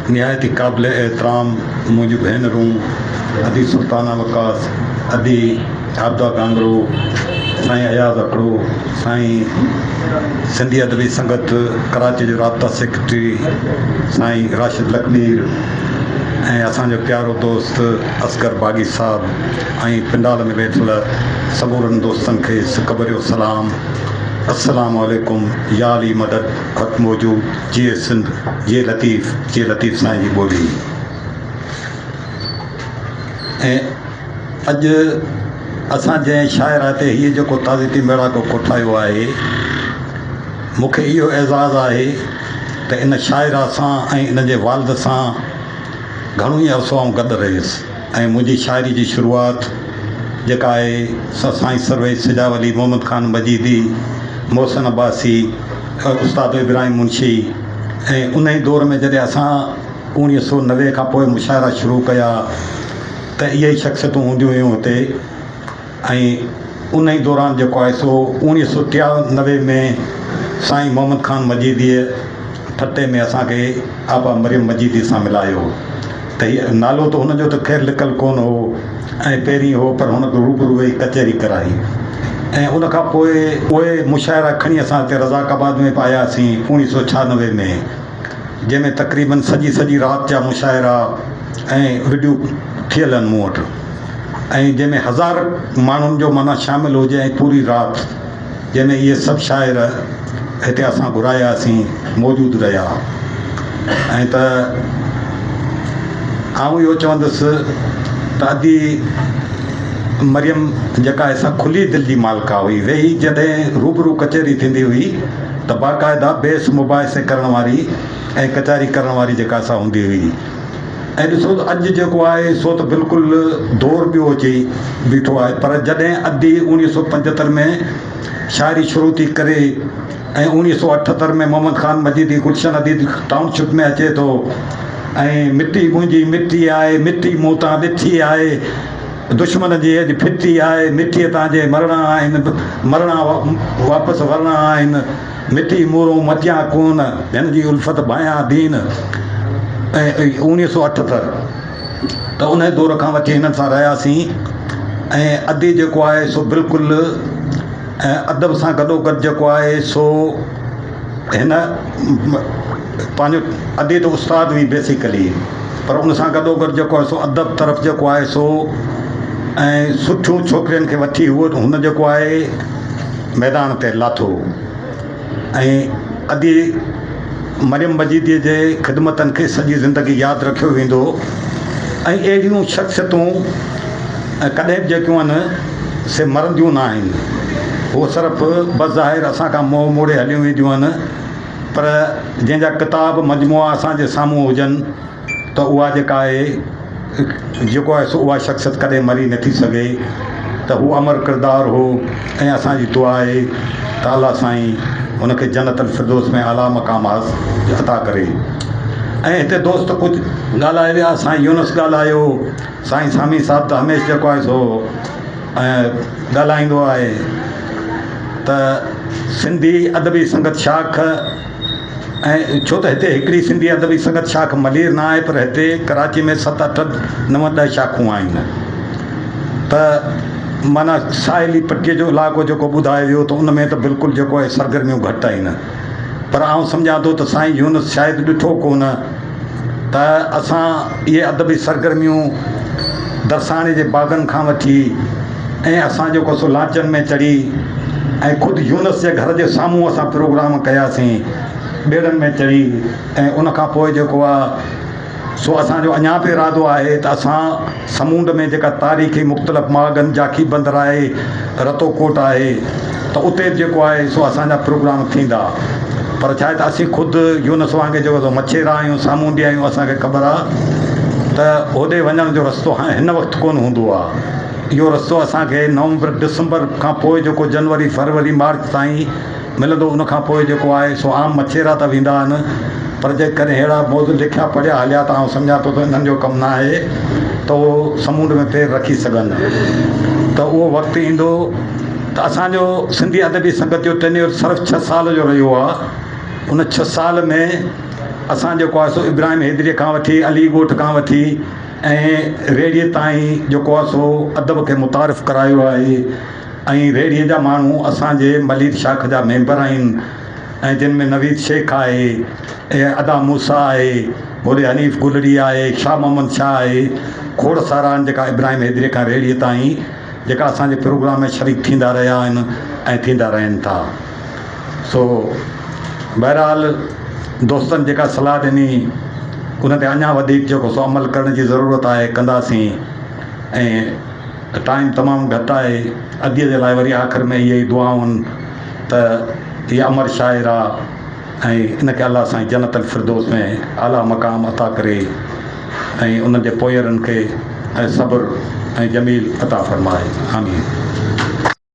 نهايت ئي قابل احترام منهنجون ڀينرون ادي سلطانه وقاص، ادي عابده گانگرو، سائين اياز هڪڙو، سائين سنڌي ادبي سنگت ڪراچي جو رابطا سيڪريٽري سائين راشد لکمير ۽ اسان جو پيارو دوست اصغر باغي صاحب ۽ پنڊال ۾ ويٺل سمورن دوستن کي سڪ ڀريو سلام. السلام عليڪم يا علي مدد حق موجود جيئي سنڌ جيئي لطيف جيئي لطيف سائين جي ٻولي. ۽ اڄ اسان جنهن شاعره تي هيء جيڪو تعزيتي ميڙاڪو ڪوٺايو آهي، مون کي اهو اعزاز آهي ته ان شاعره سان ۽ ان جي والد سان گهڻو ئي عرصو آئون گڏ رهيس ۽ منهنجي شاعري جي شروعات جيڪا آهي سا سائين سرويچ سجاولي، محمد خان مجيدي، محسن عباسي، استاد ابراهيم منشي ۽ انهي دور ۾ جڏهن اسان اوڻيهه سو 90 کان پوء مشاعرا شروع ڪيا ته اهي ئي شخصيتون هونديون هيون هتي ۽ ان ئي دوران جيڪو آهي سو 1993 ۾ سائين محمد خان مجيديء ٺٽي ۾ اسان کي آپا مريم مجيدي سان ملايو ته هي نالو ته هن جو ته خير لڪل ڪونه هو ۽ پهرين هو پر هن روبرو ويهي ڪچهري ڪرائي ۽ ان کان پوء اهي مشاعرا کڻي اسان هتي رزاق آباد ۾ به آياسين 1996 ۾. جنهن ۾ تقريبن سڄي سڄي رات جا مشاعرا ۽ وڊيو ٿيل آهن مون وٽ ۽ جنهن ۾ هزار ماڻهن جو معنيٰ شامل هجي ۽ پوري رات جنهن ۾ اهي سڀ شاعر هتي اسان گهراياسين موجود رهيا ۽ ته آئون اهو چوندس ته ادي مريم جيڪا آهي سا کلي دل جي مالڪا هئي ويهي جڏهن روبرو ڪچهري ٿيندي هئي ته باقاعده بحث مباحثي ڪرڻ واري ۽ ڪچهري ڪرڻ واري جيڪا سا هوندي هئي ۽ ڏسو ته اڄ جيڪو آهي سو ته بلڪل دور ٻيو اچي بيٺو آهي پر جڏهن ادي 1975 ۾ شاعري شروع ٿي ڪري ۽ 1978 ۾ محمد خان مجيدي گلشن حديد ٽائون شپ ۾ اچي ٿو ۽ مٽي منهنجي مٽي آهي مٽي مون تان ڏٺي آهي دشمن جي اڄ ڦٽي آهي، مٺيء تان جي مرڻا آهن، مرڻا واپس ورڻا آهن، مٺي مورئون مٽيان ڪون، هن جي الفت ڀانيان دين. ۽ 1978 ته انهي دور کان وٺي هنن سان رهياسين ۽ ادي جيڪو آهي سو بلڪل ادب سان گڏوگڏ جيڪو آهي سو هن پنهنجو ادي ته استاد هئي بيسيڪلي پر ان سان گڏو گڏ جيڪو آهي سو ادب طرف جيڪو آهي سو ۽ سٺيون ڇوڪرين کي وٺي هو هن جيڪو آهي ميدان تي لاٿو ۽ ادي مريم مجيديء جي خدمتن کي سڄي زندگي ياد رکيو ويندو ۽ اهڙيون شخصيتون ڪڏهن به جيڪيون آهن سي مرنديون نه آهن هو صرف بظاهر اسان کان منهن موڙي هليون وينديون آهن پر جنهن جا ڪتاب مجموعا اسان جي سامهون هجن ته اها جيڪا آهي جيڪو آهي سو اها شخصيت ڪڏهن مري نٿي سگهي ته هو امر ڪردار هو ۽ اسان جي دعا آهي ته الله سائين هن کي جنت الفردوس ۾ اعليٰ مقام عطا ڪري ۽ هتي دوست ڪجهه ڳالهائي ويا سائين يونس ڳالهايو سائين سامي صاحب ته هميشھ جيڪو آهي سو ڳالهائيندو آهي ته سنڌي ادبي سنگت شاخ ۽ ڇو ته هتي هڪڙي سنڌي ادبي سنگت شاخ ملير نه آهي پر هتي ڪراچي ۾ 7 8 9 10 شاخون آهن ته معنيٰ ساحلي پٽي جو علائقو جيڪو ٻڌايو ويو ته ان ۾ ته بلڪل جيڪو آهي سرگرميون گهٽ آهن پر آئون سمجهان ٿو ته سائين يونس شايد ڏٺو ڪونه ته اسان اهي ادبي سرگرميون درساڻي جي باغن کان وٺي ۽ اسان جيڪو سو لانچن ۾ چڙهي ۽ خود يونس جي گهر جي سامهون اسان پروگرام ڪياسين ٻيڙن ۾ چڙهي ۽ ان کان پوء جيڪو آ سو اسان جو اڃا به ارادو آهي ته اسان سمونڊ ۾ جيڪا تاريخي مختلف ماڳن جاکي بندر آهي رتو ڪوٽ آهي ته اتي به جيڪو آهي سو اسان جا پروگرام ٿيندا پر ڇا آهي ته اسين خود يونس وانگي جيڪو سو مڇيرا آهيون سامونڊي آهيون اسان کي خبر آهي ته هوڏي وڃڻ جو رستو هاڻي هن وقت ڪونه هوندو آهي اهو رستو اسان کي نومبر ڊسمبر کان پوء جيڪو جنوري فروري مارچ تائين ملندو ان کان پوء جيڪو آهي سو عام مڇيرا ته ويندا آهن پر جيڪڏهن اهڙا موضوع لکيا پڙهيا هليا ته آئون سمجهان ٿو ته انهن جو ڪم نه آهي ته اهو سمونڊ ۾ پير رکي سگهن ته اهو وقت ايندو ته اسان جو سنڌي ادبي سنگت جو ٽينيور صرف 6 سال جو رهيو آهي ان 6 سال ۾ اسان جيڪو آهي سو ابراهيم حيدريء کان وٺي علي ڳوٺ کان وٺي ۽ ريڙهيء تائين جيڪو آهي سو ادب کي متعارف ڪرايو آهي ۽ ريڙهيء جا ماڻهو اسان جي ملير شاخ جا ميمبر آهن ۽ جن ۾ نويد شيخ آهي ۽ ادا موسيٰ آهي هوڏي حنيف گلڙي آهي شاهه محمد شاهه آهي کوڙ سارا آهن جيڪا ابراهيم حيدريء کان ريڙهيء تائين جيڪا اسان جي پروگرام ۾ شريڪ ٿيندا رهيا آهن ۽ ٿيندا رهن ٿا سو بهرحال دوستن جيڪا صلاح ڏني ان تي اڃا وڌيڪ جيڪو سو عمل ڪرڻ جي ضرورت آهي ڪنداسين ۽ ٽائيم تمام گهٽ آهي اديء جي لاء وري آخر ۾ اهي ئي دعائون ته هيء امر شاعر آ ۽ ان کي الله سائين جنت الفردوس ۾ اعليٰ مقام عطا ڪري ۽ انهن جي پوئيرن کي ۽ صبر ۽ جميل عطا فرمائي. آمين.